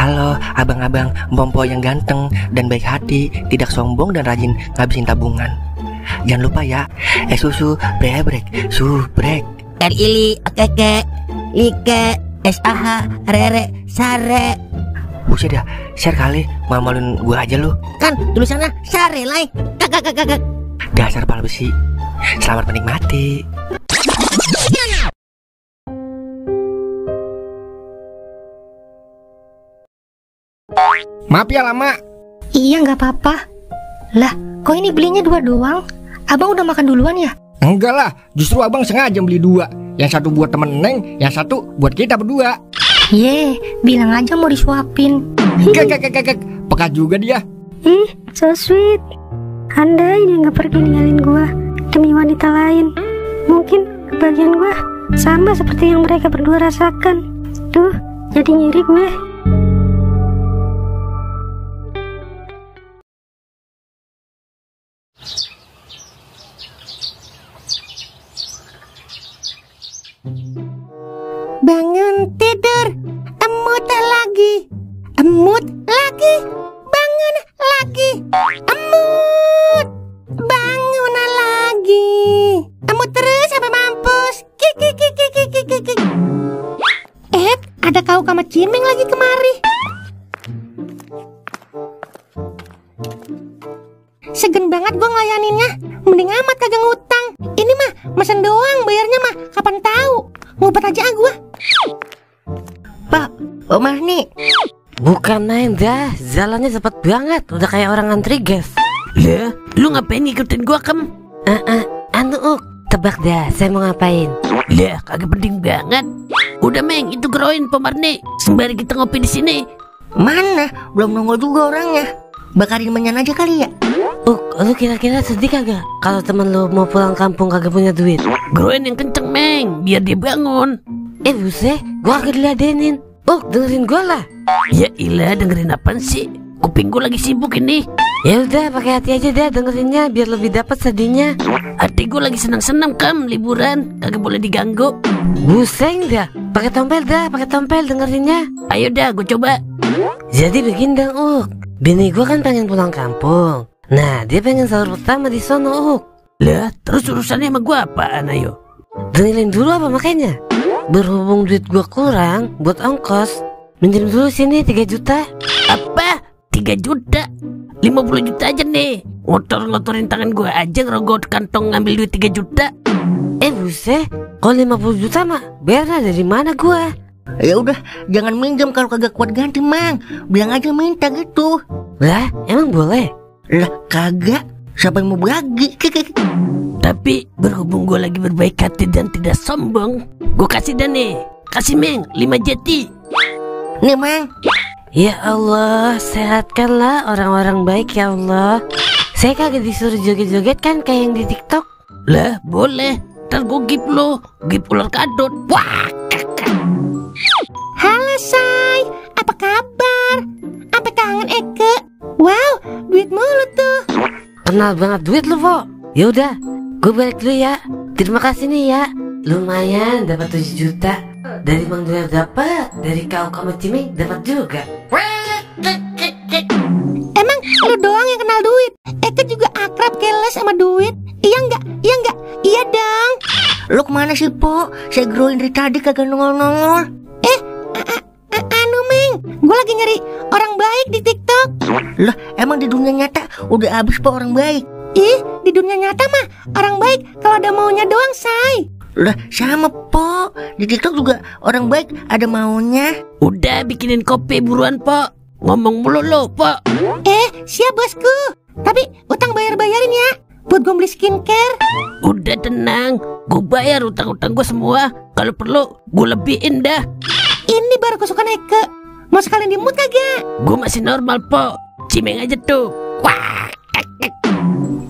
Halo abang-abang Mpompo yang ganteng dan baik hati, tidak sombong dan rajin ngabisin tabungan. Jangan lupa ya, susu brebrek, subrek. Ili, keke, like, SAH, rere, sare. Buset dah, share kali, malu-maluin gua aja lu. Kan tulisannya sare lai. Kakak. Dasar pala besi. Selamat menikmati. Maaf ya lama. Iya nggak apa-apa. Lah, kok ini belinya 2 doang? Abang udah makan duluan ya? Enggak lah, justru abang sengaja beli 2. Yang satu buat temen Neng, yang satu buat kita berdua. Ye, bilang aja mau disuapin. Kek, peka juga dia. So sweet. Andai dia nggak pergi ninggalin gua demi wanita lain, mungkin kebahagiaan gua sama seperti yang mereka berdua rasakan. Duh, jadi ngiri gue. Bangun tidur, emut lagi, bangun lagi, emut, bangun lagi, emut terus sampai mampus. Kik. Ada kau sama Cimeng lagi kemari. Segen banget gua ngelayaninnya, mending amat kagak ngutang. Ini mah mesen doang, bayarnya mah kapan tahu. Ngumpet aja gua. Pak, Omah nih. Bukan main dah, jalannya cepet banget, udah kayak orang antri gas. Lah, lu ngapain ngikutin gua Kem? Tebak dah, saya mau ngapain? Lah, kagak penting banget. Udah Meng, itu geroin pemarni. Sembari kita ngopi di sini. Mana? Belum nongol juga orangnya. Bakarin menyan aja kali ya. Lu kira-kira sedih kagak kalau temen lu mau pulang kampung kagak punya duit? Geroin yang kenceng Meng, biar dia bangun. Buset, gua kagak diladenin. Dengerin gua lah. Ya ilah, dengerin apaan sih? Kuping gua lagi sibuk ini. Ya udah, pakai hati aja dah dengerinnya biar lebih dapat sedihnya. Hati gua lagi senang-senang Kam, liburan, kagak boleh diganggu. Buseng dah, pakai tompel dengerinnya. Ayo dah, gua coba. Jadi begini dong, bini gua kan pengen pulang kampung. Nah, dia pengen sahur pertama di sono, Lah, terus urusannya sama gua apaan, ayo? Dengerin dulu apa makanya? Berhubung duit gua kurang buat ongkos, minjem dulu sini 3 juta. Apa? 3 juta? 50 juta aja nih. Ngotorin tangan gua aja ngerogot kantong ngambil duit 3 juta. Buset, kalau 50 juta mah bayarnya dari mana gua? Ya udah, jangan minjem kalau kagak kuat ganti, Mang. Bilang aja minta gitu. Lah, emang boleh? Lah, kagak. Siapa yang mau bagi? Tapi berhubung gue lagi berbaik hati dan tidak sombong, gue kasih dah nih. Kasih Meng 5 jeti. Nih Mang. Ya Allah, sehatkanlah orang-orang baik ya Allah. Saya kagak disuruh joget-joget kan kayak yang di TikTok. Lah boleh, ntar gue gip lo, gip ular kadut. Wah, kakak. Halo Say, apa kabar? Apa kangen Eke? Wow, duit mulu tuh. Kenal banget duit lo, Po. Yaudah, gue balik dulu ya. Terima kasih nih ya. Lumayan dapat 7 juta. Dari Bang Duer dapat, dari kau sama Cimeng dapat juga. Emang lu doang yang kenal duit? Eke juga akrab keles sama duit. Iya enggak? Iya dong. Lu kemana sih, Po? Saya geroin dari tadi kagak nongol-nongol. Anu Meng, gue lagi nyari orang baik di TikTok. Lah, emang di dunia nyata udah habis, Po, orang baik? Ih, di dunia nyata mah orang baik kalau ada maunya doang, Say. Lah, sama, Po. Di TikTok juga orang baik ada maunya. Udah bikinin kopi buruan, Po. Ngomong mulu lo, Po. Siap bosku. Tapi utang bayarin ya, buat gue beli skincare. Udah tenang, gue bayar utang-utang gue semua. Kalau perlu, gue lebihin dah. Ini baru kesukaan Eke. Mau sekalian dimut kagak? Gue masih normal, Po. Cimeng aja tuh. Wah,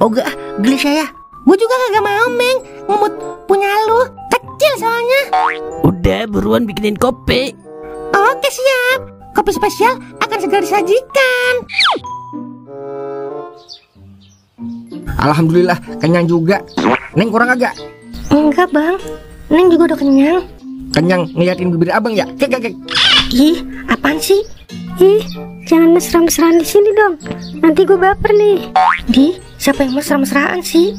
Gak, geli saya. Gue juga kagak mau, Meng, ngemut punya lu. Kecil soalnya. Udah buruan bikinin kopi. Oke, siap. Kopi spesial akan segera disajikan. Alhamdulillah kenyang juga. Neng kurang agak? Enggak bang, Neng juga udah kenyang. Kenyang ngeliatin bibir abang ya? Kek. Ih, apaan sih? Ih, jangan mesra-mesraan di sini dong. Nanti gue baper nih. Di, siapa yang mesra-mesraan sih?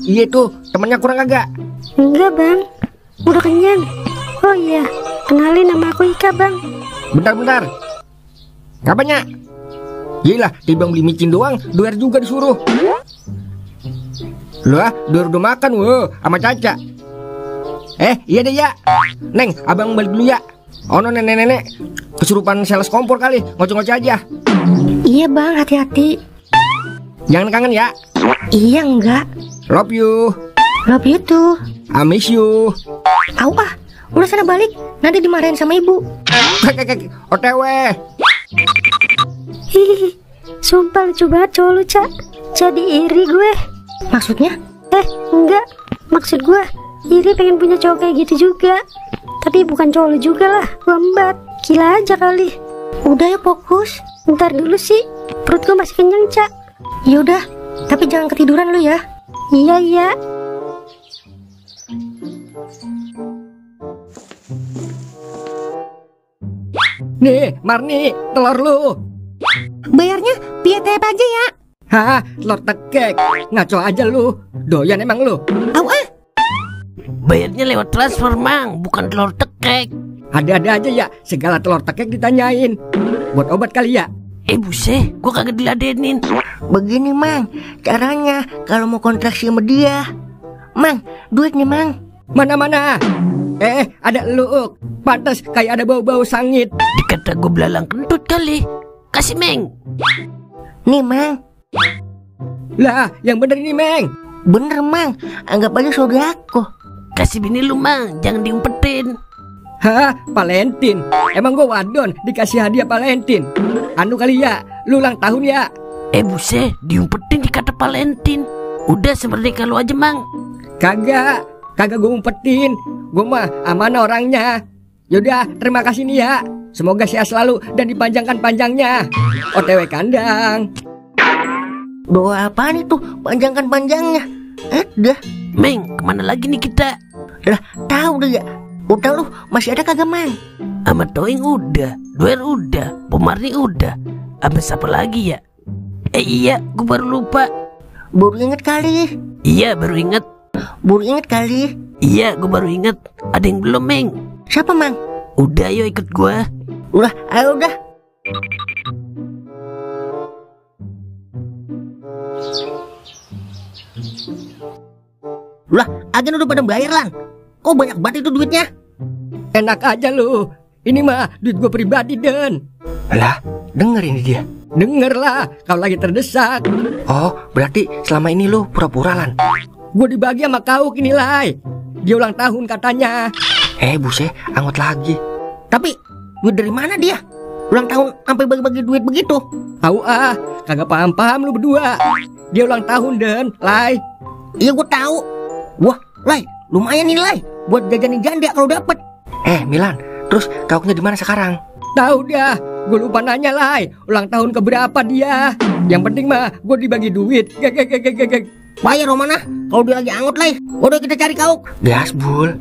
Iya tuh, temennya kurang agak. Enggak bang, udah kenyang. Oh iya, kenalin nama aku Ika bang. Bentar. Kapannya? Gila, timbang beli micin doang, doer juga disuruh. Lah, doer udah makan, sama Caca. Iya deh ya. Neng, abang balik dulu ya. Oh no, nenek kesurupan sales kompor kali, ngoceh-ngoceh aja. Iya bang, hati-hati. Jangan kangen ya. Iya enggak. Love you. Love you too. I miss you. Au udah sana balik, nanti dimarahin sama ibu. OTW. Hihihi, sumpah lucu banget cowok lu, Cak. Jadi iri gue. Maksudnya? Enggak. Maksud gue, iri pengen punya cowok kayak gitu juga. Tapi bukan cowok lu juga lah, lambat. Gila aja kali. Udah ya fokus. Ntar dulu sih, perut gue masih kenyang, Cak. Yaudah, tapi jangan ketiduran lu ya. Iya. Nih, Marni, telur lu. Bayarnya pietep aja ya. Hah, telur tekek. Ngaco aja lu. Doyan emang lu. Au Bayarnya lewat transfer mang, bukan telur tekek. Ada-ada aja ya, segala telur tekek ditanyain. Buat obat kali ya? Buset, gua kagak diladenin. Begini mang, caranya kalau mau kontraksi sama dia. Mang, duitnya mang. Mana? Ada lu. Pantas kayak ada bau-bau sangit. Dikata gua belalang kentut kali. Kasih Meng. Nih mang. Lah, yang bener ini, Meng. Bener mang, anggap aja saudaraku. Kasih bini lu mang, jangan diumpetin. Hah, Valentin. Emang gua wadon dikasih hadiah Valentin. Anu kali ya, lu ulang tahun ya. Buset, diumpetin dikata Valentin. Udah semerdeka lu aja mang. Kagak gua umpetin. Gua mah amanah orangnya. Yaudah, terima kasih nih ya. Semoga sehat selalu dan dipanjangkan panjangnya. OTW kandang. Doa apaan itu? Panjangnya. Dah. Meng, kemana lagi nih kita? Lah, tahu deh ya. Utang lu masih ada kagak mang? Sama Toing udah, Duer udah, Pomarni udah. Sama siapa lagi ya? Iya, gue baru lupa. Baru inget kali. Iya, baru inget. Baru inget kali. Iya, gue baru inget. Ada yang belum, Meng. Siapa mang? Udah, ayo ikut gue. Udah, ayo udah. Lah, agen udah pada bayar lang. Kok banyak banget itu duitnya? Enak aja lu. Ini mah duit gua pribadi, Den. Lah, denger ini dia. Denger lah, kalau lagi terdesak. Oh, berarti selama ini lu pura-pura lan. Gua dibagi sama kau kini Lai. Dia ulang tahun katanya. Buset, anggot lagi. Tapi duit dari mana dia? Ulang tahun sampai bagi-bagi duit begitu? Kagak paham-paham lu berdua. Dia ulang tahun, Den, Lai. Iya gua tahu. Wah, Lai, lumayan nih Lai, buat jajanin janda kalau dapet. Milan, terus kauknya di mana sekarang? Tahu dah, gue lupa nanya Lai. Ulang tahun keberapa dia? Yang penting mah gue dibagi duit. Bayar Romana, kalau dia lagi angot Lai. Udah kita cari kauk. Gasbul.